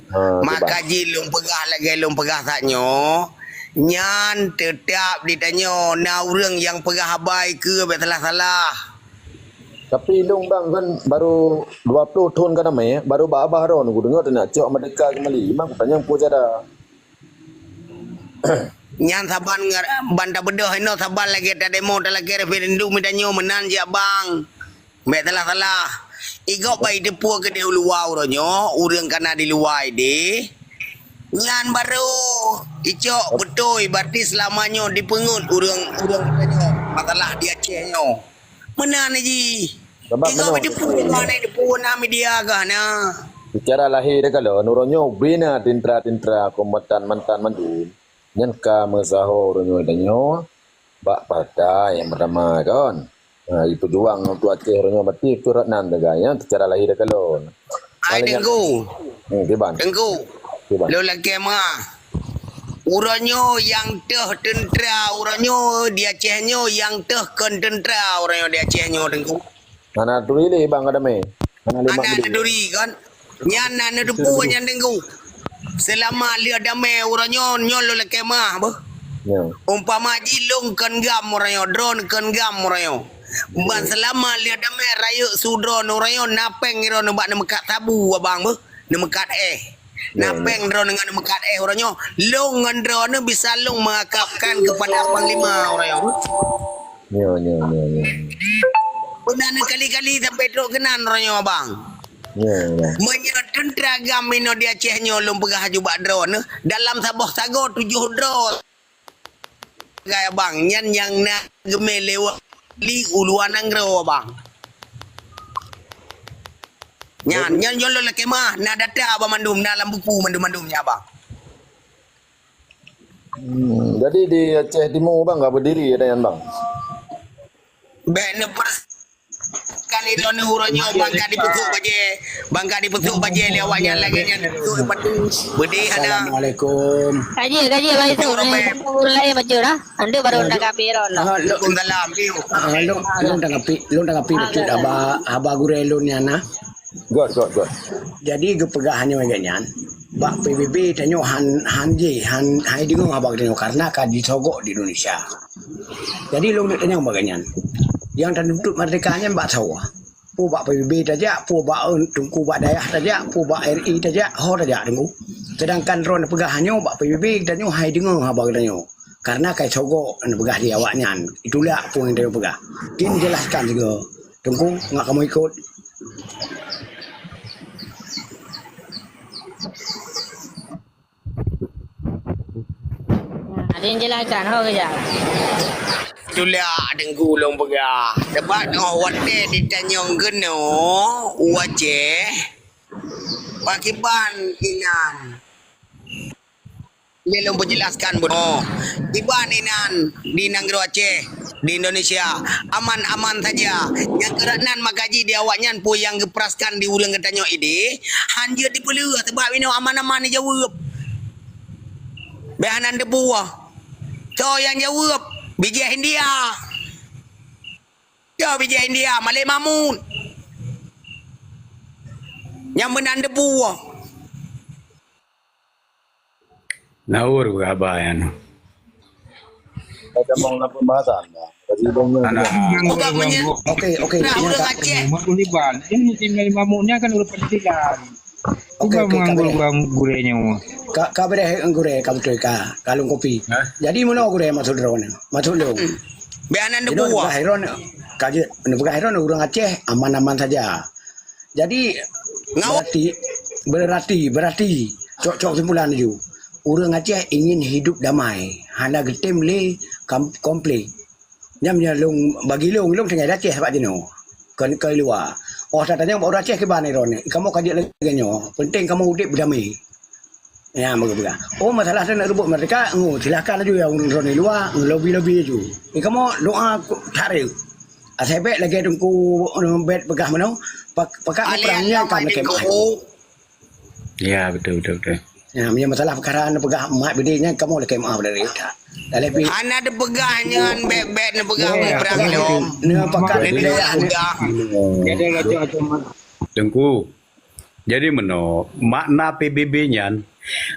Ha, maka jih lôn peugah lagée lôn peugah saat nyoe, nyan teutap ditanyoe na ureuëng nyang peugah haba keue bék salah-salah. Tapi ilong bang kan baru dua puluh thon ka damé, baru bak abah droe kudeungoe teunak cok merdeka kembali. Memang kutanyong peue cara. Nyan saban ngar-, ban tabeudôh inoe saban lagée tademo talakée referendum tanyoe meunan jak bang. Bék salah-salah. Igok bai teupue keudéh u luwa uroe nyoe, ureuëng kana di luwa idéh. Nyan barô icok beutôi berarti seulama nyoe dipeungeut ureuëng, ureuëng tanyoe masalah di Aceh nyoe. Meunan jih. Sabab tiga meunoe, biji pun, tiga biji pun, na media kah na? Secara lahé teukalon, uroe nyoe bina teuntara-teuntara kombatan mantan mandum. Nyan ka meusaho uroe nyoe tanyoe bak partai nyang pertama kon. Ha, ipeujuang untuk Aceh uroe nyoe berarti turot nan teuga nyan secara lahé teukalon. Ai Teungku. Hmm, kiban. Teungku. Kiban. Lôn lakée meuah. Uroe nyoe nyang teuh teuntra, uroe nyoe di Aceh nyoe nyang teuh kon teuntra uroe nyoe di Aceh nyoe, Teungku. Hana turi lé bang ka damé. Hana lé mak. Hana turi kon. Nyan na neuteupeue nyan, Teungku. Seulama lheueh damé uroe nyoe, nyoe lôn lakée meuah beuh. Ya. Umpama jih lôn kon gam uroe nyoe, droeneuh kon gam uroe nyoe. Ban seulama lheueh damé rayeuk su droeneuh uroe nyoe, na péng droeneuh bak neumeukat sabu abang beuh, neumeukat éh. Na péng droeneuh ngon neumeukat éh uroe nyoe, lôn ngon droeneuh bisa lôn mengakapkan kepada panglima uroe nyoe. Nyo, nyo, nyo, nyo. Beuna neukali-kali sampai trok keunan uroe nyoe, bang. Nyo, nyo. Meunyoe teuntra gam inoe di Aceh nyoe lôn peugah aju bak droeneuh, dalam saboh sagoe tujoh droe. Sagai abang, nyan nyang na geumé lewat li u luwa nanggroe, abang. Nyan, nyan nyoe lôn lakée meuah, na data abang mandum, na lam buku mandum-mandum nyan, abang. Hmm, jadi di Aceh Timur, bang, ka berdiri ada nyan, bang? Bék neupers-, kali Droeneuh uroe nyoe bangka dipeusok bajée, bangka dipeusok bajée lé awaknyan lagée nyan dipeusok patu. Beudeh hana. Assalamualaikum. Kaji, kaji, Abang Yusuf. Ureueng laén bacut dah. Anda baru dah kafé ron lah. Ah, lôn, Waalaikumsalam. Piu. Ah, lôn, lôn dah kapi, lôn dah kapi bacut haba, haba gurée lôn nyan nah. Göt, göt, göt. Jadi geupeugah nyoe lagée nyan, bak P B B tanyoe han, han jih, han, han deungoe haba geutanyoe karena ka disogok di Indonesia. Jadi lôn neuk tanyong bak geuhnyan. Nyang tanuntut merdeka nyan bak sawa? Peue bak P B B tajak, peue bak, eh, teungku bak dayah tajak, peue bak R I tajak, ho tajak teungku. Sedangkan droeneuh peugah nyoe bak P B B tanyoe hai deungoe haba geutanyoe. Karena ka disogok neupeugah di awaknyan. Itulah peue nyang tanyoe peugah. Tin jelaskan sigoe. Teungku, ngat kamoe ikot. Nah, dia jelaskan, ho kejap. Itulah Teungku lôn peugah. Sebab oh, watée ditanyong keunoe u Aceh, pakiban inan. Lé lôn peujelaskan bunoe. Kiban inan di nanggroe Aceh, di Indonesia, aman-aman saja. Nyang keurat nan maka jih di awaknyan peue nyang geuperaskan di ureuëng geutanyoe idéh, han jeuet dipeuleueh sabab inoe aman-aman jijaweueb. Bék hana teupeue. Soe nyang jaweueb? Bijéh India. Soe bijéh India? Malik Mahmud. Nyang meunan teupeue. Naur haba nyan. Ka tamong lam pembahasan. Jadi, Ana. Bukan punya. Oke, oke. Nah, ureuëng Aceh. Mak Uliban. Ini si Malik Mahmud ni kan ureuëng Pancasila. Oke, oke, menganggur gurée nyoe. Ka, ka beureh gurée, ka beutôi ka, ka lôn kopi. Hah? Jadi, meunoe gurée maksud droeneuh? Maksud lôn. Hmm. Bék hana teupeue. Peugah Heron, ka jeuet, peugah Heron ureuëng Aceh aman-aman saja. Jadi, berarti, berarti, berarti, cok-cok kesimpulan laju. Ureuëng Aceh ingin hidup damai, hana geutem lé kam-, konflik. Nyam nyan lôn bagi lôn, lôn tinggai di Aceh bak jinoe. Kon keu luwa. Oh, tatanyong bak ureuëng Aceh kiban droeneuh. Kamoe ka jeuet lagée nyoe. Penting kamoe udeb beudamé. Ya, peugah-peugah. Oh, masalah teuh nak reubot merdeka, oh, silahkan laju ya ureuëng droeneuh luwa, lobi-lobi laju. Ni kamoe doa tarek. Asai bék lagée teungku, eh, bék peugah meunoe, pak-, pakat perang nyan ka lakée meu'ah. Ya, betul, betul, betul. Ya, meunyoe masalah peukara na peugah mat bidé nyan kamoe lakée meu'ah dari tak. Dah lebih. Hana teupeugah nyan bék-bék na peugah meuprang lom. Na pakat bidé. Teungku. Jadi meunoe, makna P B B nyan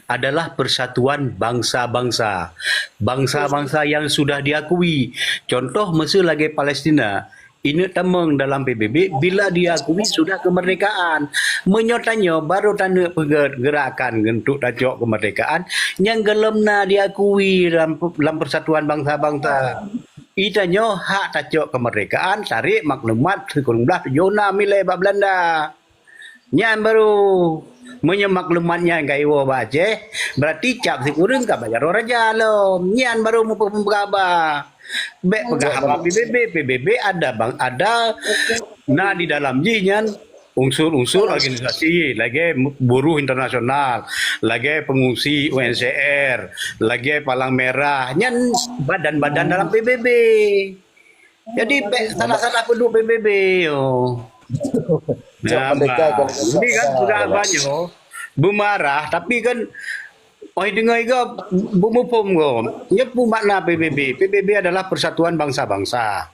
adalah persatuan bangsa-bangsa. Bangsa-bangsa yang sudah diakui. Contoh meuseu lagée Palestina, ineuk tamong dalam P B B bila diakui sudah kemerdekaan. Meunyoe tanyoe baru taneuk peugét geurakan untuk tacok kemerdekaan, nyang golom na diakui dalam, dalam persatuan bangsa-bangsa. Itanyoe hak tacok kemerdekaan, tarék maklumat sikureueng blaih tujoh nam ilée bak Belanda. Nyan baru, meunyoe maklumat nyan ka iwoe bak Aceh, berarti cap sikureueng ka bak jaroe raja lom. Nyan baru mupeugah haba. Bék peugah haba P B B, P B B ada bang, ada na di dalam jih nyan unsur-unsur organisasi lagée buruh internasional, lagée pengungsi U N C R, lagée Palang Merah, nyan badan-badan dalam P B B. Jadi, bék salah-salah peuduek P B B, yo. Cok merdeka kan. Jadi kan sudah banyak beumarah, tapi kan, oi, deungoe iga beumuphom go. Nyo peue makna P B B? P B B adalah persatuan bangsa-bangsa.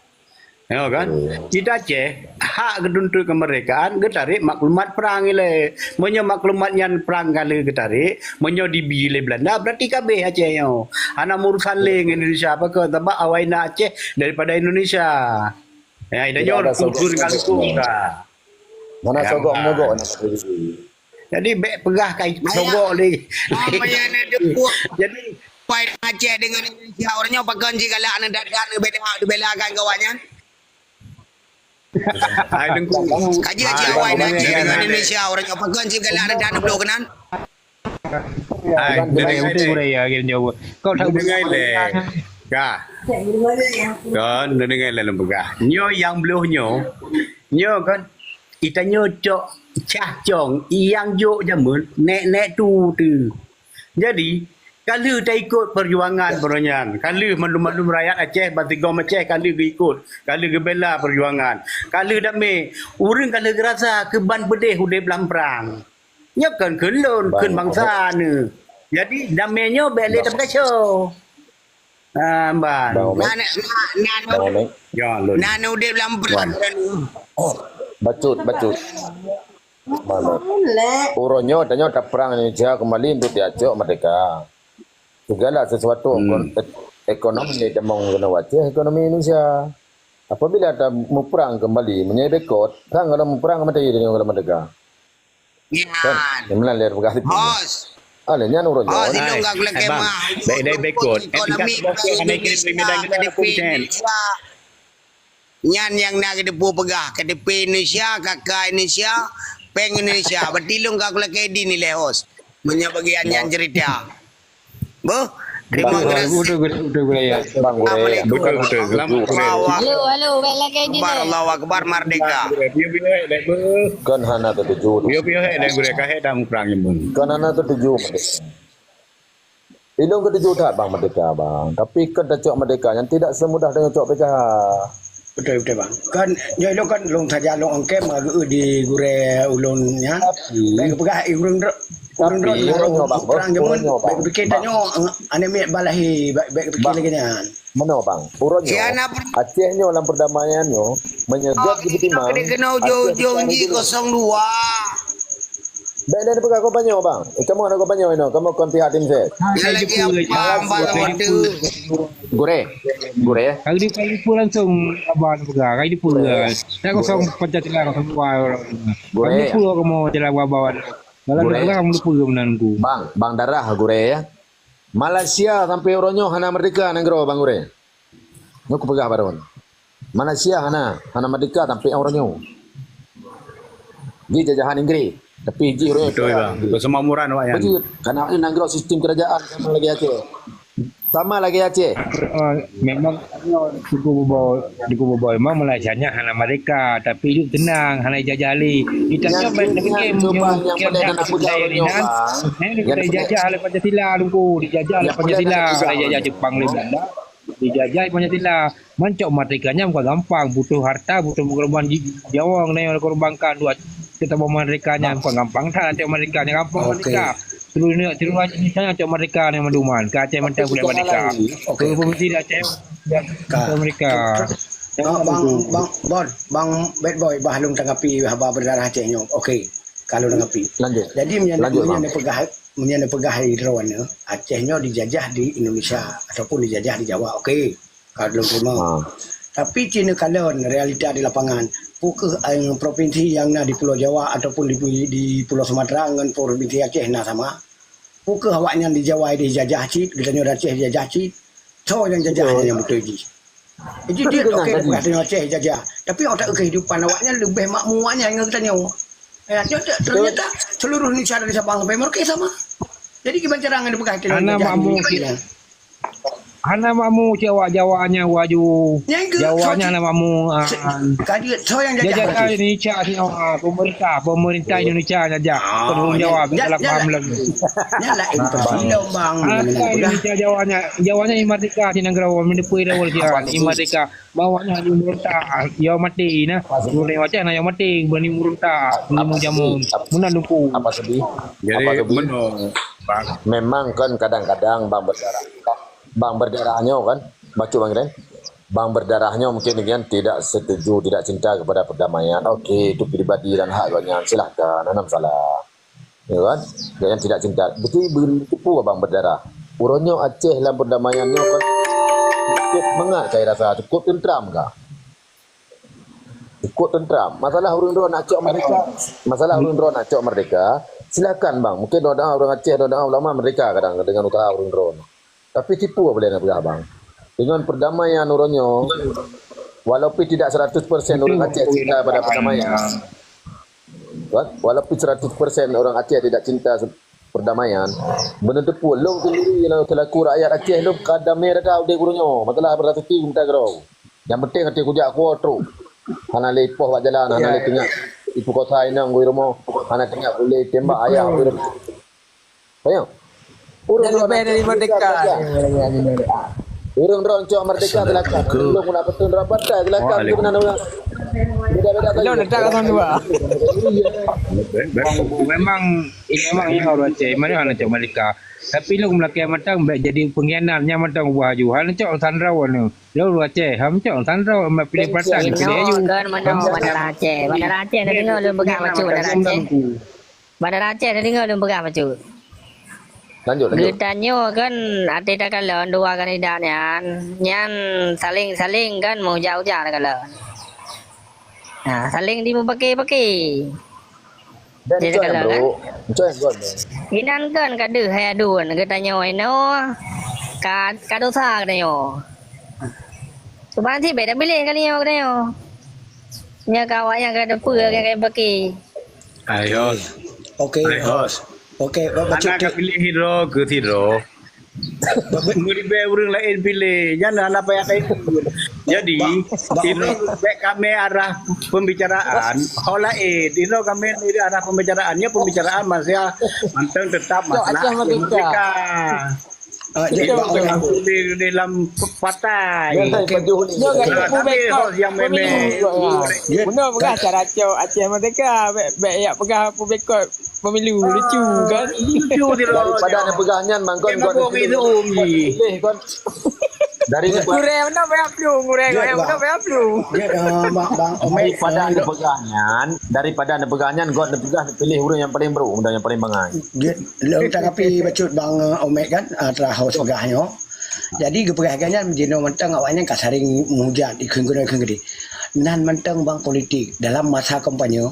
Ya kan? Kita Aceh, hak geutuntut kemerdekaan, geutarék maklumat perang ilée. Meunyoe maklumat nyan perang ka lheueh geutarék, meunyoe dibi lé Belanda, berarti ka abéh Aceh nyoe. Hana meurusan lé ngon Indonesia, pakon? Sabab awai na Aceh daripada Indonesia. Ya, ida nyoe kultur ngon hukum ka. Mana sogok-mogok nak. Jadi bék peugah kai sogok lé. Jadi pai Aceh dengan Indonesia, ureuëng nyoe pakon jigalak aneuk dat-dat neubela, neubelakan keu awaknyan. Hai, Teungku. Kaji aja awai na cit dengan Indonesia, ureuëng nyoe pakon jigalak aneuk dat neubloe keunan. Hai, deungai lé. Kau tahu deungai lé. Ka. Kan, deungai lé lôn peugah. Nyoe nyang bloh nyoe. Nyoe kan. Itanyoe cok cah cong, nyang jok jameun, nek-nek tu tu. Jadi, Ka lheueh taikot peujuangan baroe nyan. Ka lheueh mandum-mandum rakyat Aceh, bansigom Aceh ka lheueh geuikot, ka lheueh geubela peujuangan. Ka lheueh damé, ureuëng ka lheueh geurasa keuban peudeh udeb lam prang. Nyoe kon kheun lôn, kheun bansa neuh. Jadi damé nyoe bék lé tapeukaco. Ah, ban. Bang Omek. Na, na, na, na, Bang Omek. Ya, lôn. Na udeb lam prang. Oh. Bacut, bacut. Mana? Uroe nyoe tanyoe taprang Indonesia kembali untuk diacok merdeka. Segala sesuatu Hmm. ekon-, ek-, ekonomi tamong keunoe Aceh, ekonomi Indonesia. Apabila ta muprang kembali, meunyoe boikot, kan kalau muprang mati tanyoe kalau merdeka. Kan? Nyan. Nyang meunan lé peugah situ. Hos. Ah, lé nyan uroe nyoe. Hos, ilong ka kulakée mah. Baik, baik, baik, kot. Ekonomi Indonesia. Nyan nyang na geuteupeue peugah, K T P Indonesia, K K Indonesia, péng Indonesia. Berarti ilong ka kulakée di nilai hos. Meunyoe bagian nyan cerita. Beuh, terima kasih. Betul, betul, betul, betul, ya. Bang Gurée. Assalamualaikum. Betul, betul. Selamat, Gurée. Allahu Akbar. Halo, halo, balik lagi ni. Akbar, Allahu Akbar, merdeka. Bang Gurée, dia bila, dia, beuh. Kan hana tertuju. Dia, dia, eh, dan Gurée, kahé dan perang ni, beuh. Kan hana tertuju, merdeka. Ilong ketuju that, bang, merdeka, bang. Tapi kan tacok merdeka yang tidak semudah dengan cok P K H. Betul, betul, bang. Kan, ya, ilong kan long saja long angkem agak di Gurée ulun, ya. Tapi, baik peugah, eh, ureuëng dro-, tapi ureuëng dro-, ureuëng nyoe, bang, ureuëng jameun, ureuëng nyoe, bang. Baik pikir tanyoe, aneuk miet balahi, baik, baik pikir lagi nyan. Mano, bang? Ureuëng nyoe, Aceh nyoe lam perdamaian nyoe, menyegok di Bukit Timah, kena ujung-ujung ji kosong dua. Baik, dan peugah kau banyak, bang. Eh, kamu ada kau banyak, you know. Kamu kon pihak tim ses. Yang lagi apa, bang, waktu? Gurée. Gurée. Hari ni kali pun langsung abang peugah. Hari ni pun. Tak kosong Pancasila, kosong dua. Gurée. Hari ni pun kamu jalan abang. Dalam Gurée. Dalam lupa ke menantu. Bang, bang darah Gurée, ya. Malaysia sampai uroe nyoe hana merdeka nanggroe, bang Gurée. Nyoe kupeugah baron. Malaysia hana, hana merdeka sampai uroe nyoe. Ji jajahan Inggris, tapi ji uroe nyoe. Betul, bang. Inggris. Kesemakmuran awak nyan. Betul, karena ini nanggroe sistem kerajaan sama lagi Aceh. Sama lagi Aceh. Ah, memang Suku Bubau, Suku Bubau memang Malaysia nyan hana merdeka, tapi hidup tenang, hana dijajah lé. Kita nyoe main game, game, game dah kita ini, bang. Eh, kita dijajah oleh Pancasila, Teungku. Dijajah oleh Pancasila, dijajah Jepang, oleh Belanda. Dijajah oleh Pancasila. Mancok merdeka nyan bukan gampang, butuh harta, butuh pengorbanan ji-, nyawa yang dikorbankan dua kita bawa merdeka nyan bukan gampang. Tak ada merdeka nyan gampang merdeka. Seluruh dunia, seluruh Aceh ni sayang cok merdeka ni manduman. Ke Aceh mentang boleh merdeka. Okey. Seluruh provinsi di Aceh, ya, merdeka. Bang, bang, bang, bang, bad boy, bah lôn tanggapi haba berdarah Aceh nyoe. Okey, kalau tanggapi. Lanjut. Jadi, meunyoe, meunyoe peugah, meunyoe peugah hai droe nyoe, Aceh nyoe dijajah di Indonesia ataupun dijajah di Jawa. Okey. Ka lôn terima. Ha. Tapi cina kalon realita di lapangan. Peu kheueh, eh, provinsi nyang na di Pulau Jawa ataupun di, di Pulau Sumatera ngon provinsi Aceh na sama? Peu kheueh awaknyan di Jawa dijajah cit, geutanyoe di Aceh dijajah cit? Soe nyang jajah nyang beutôi jih? Jadi dia okey, bukan tanyoe Aceh dijajah. Tapi otak kehidupan awaknyan lebih makmu awaknyan ngon geutanyoe. Eh, ternyata, ternyata seluruh Indonesia dari Sabang sampai Merauke sama. Jadi gimana cara ngon peugah tanyoe jajah makmu cit? Hana makmu cit awak Jawa nyan laju. Jawa nyan hana makmu, ah. Ka jeuet, soe nyang jajah? Jajah Indonesia sinoe, ah, pemerintah, pemerintah Indonesia jajah. Kon ureuëng Jawa, salah paham lagi. Nyan laén persilong, bang. Indonesia Jawa nyan, Jawa nyan merdeka di negara, merdeka. Bawah nyan hana meurunta, yo maté nah. Ureuëng Aceh na yo maté, berani meurunta, berani meujamu. Meunan Teungku. Apa sedih? Jadi, apa sedih? Memang kan kadang-kadang bang berdarah. Bang berdarah nyoe kan, bacut bang Ren. Bang berdarah nyoe mungkin dengan tidak setuju, tidak cinta kepada perdamaian. Okey, itu pribadi dan hak gobnyan. Silahkan, hana masalah. Ya kan? Gobnyan tidak cinta. Betul, betul bang berdarah. Uroe nyoe Aceh lam perdamaian nyoe kan cukup mangat saya rasa, cukup tentram kah? Ikut tentram. Masalah ureuëng droe nak cok merdeka. Masalah ureuëng droe nak cok merdeka. Silakan bang. Mungkin doa-doa ureuëng Aceh, doa-doa ulama merdeka kadang dengan usaha ureuëng droe. Tapi tipu boleh nak peugah bang. Dengan perdamaian uroe nyoe, walaupun tidak seratus persen ureuëng Aceh cinta pada perdamaian. Kan? Walaupun seratus persen orang Aceh tidak cinta perdamaian. Beuneuteupeu lôn sendiri selaku rakyat Aceh lôn ka damé dah udeb uroe nyoe. Masalah berasaki minta keudroe. Nyang penting até kujak kuwoe trok. Hana lé ipoh bak jalan, hana lé teuingat ibu kota inong gui rumoh, hana teuingat ulée tembak ayah gui rumoh. Payah. Ureueng droe leubeh dari merdeka. Ureueng droe cok merdeka silakan. Lôn nak beutôi droe partai silakan. Beda-beda. Lôn letak kosong dua. Memang, memang ya orang Aceh. Mana hana cok merdeka. Tapi lôn meulakèe mantong bèk jadi pengkhianat nyang mantong ubah aju. Hana cok Sandra wana. Lôn ureueng Aceh, ham cok Sandra mak pilih partai. Inoe kan manoe bandara Aceh. Bandara Aceh na deungoe lôn peugah bacut bandara Aceh. Bandara Aceh na deungoe lôn peugah bacut. Lanjut, lanjut. Geutanyoe kan até takalon dua kandidat nyan, nyan saléng-saléng kan meuuja-uja takalon. Ha, saléng dimupake-pake. Dan Jadi, ncoi kalau, kan? Bro, ncoi gon. Inan kan ka deuh hai aduen geutanyoe inoe ka, ka dosa geutanyoe. Cuba nanti beda pilih kali nyoe geutanyoe. Nya ka awak nyang ka depe nyang ka baki. Hai, host. Okey. Hai, host. Okey, ba-, bacut. Hana ka pilih sidroe keu sidroe. Meuribèe ureueng laén piléh, nyan hana payah taikut. Jadi, ba-, ba-, inoe bèk kamé arah pembicaraan ho laén. Inoe kamé arah pembicaraan, nyoe pembicaraan masalah mantong tetap masalah Aceh Merdeka. Ah, jadi, ba-, di, di dalam partai. Okey. Nyoe kan pubekot pemilu. Bunoe peugah cara cok Aceh Merdeka, bèk, bèk yak peugah pubekot pemilu, lucu kan? Lucu sidroe. Daripada neupeugah nyan, mangkon kon pilih kon. Dari neupeugah, gurèe meunan bèk plueng, gurèe meunan bèk plueng. Daripada neupeugah nyan, daripada neupeugah nyan, kon neupeugah neupiléh ureueng nyang paleng brok dan nyang paleng bangai. Lôn tanggapi bacut bang, eh, Omek kan, ah, telah host peugah nyoe. Jadi geupeugah nyan jinoe mantong awak nyan ka saléng meuhujat dikheun keudroe kheun keudeh. Nan mantong bang politik dalam masa kampanye,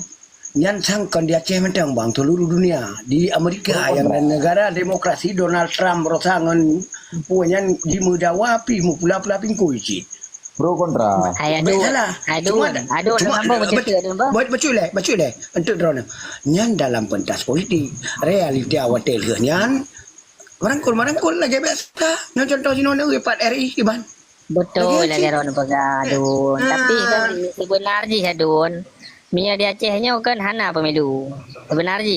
nyan sang kon di Aceh mantong, bang, seluruh dunia. Di Amerika nyang negara demokrasi, Donald Trump berusaha ngon puan nyan jimeudawa pih meupula-pula pingkui cit. Pro kontra. Hai, adun. Baik salah. Adun. Cuma, adun, cuma, sambung bacut, adun, bah. Bacut lé, bacut lé. Untuk drone. Nyan dalam pentas politik. Realita watèe lheueh nyan, merangkul-merangkul lagèe biasa. Nyoe contoh jinoe neupat R I kiban. Betul lagèe droen peugah, Dun. Tapi kan sebenar jih, Dun, meunyoe di Aceh nyoe kan hana pemilu. Sebenar jih.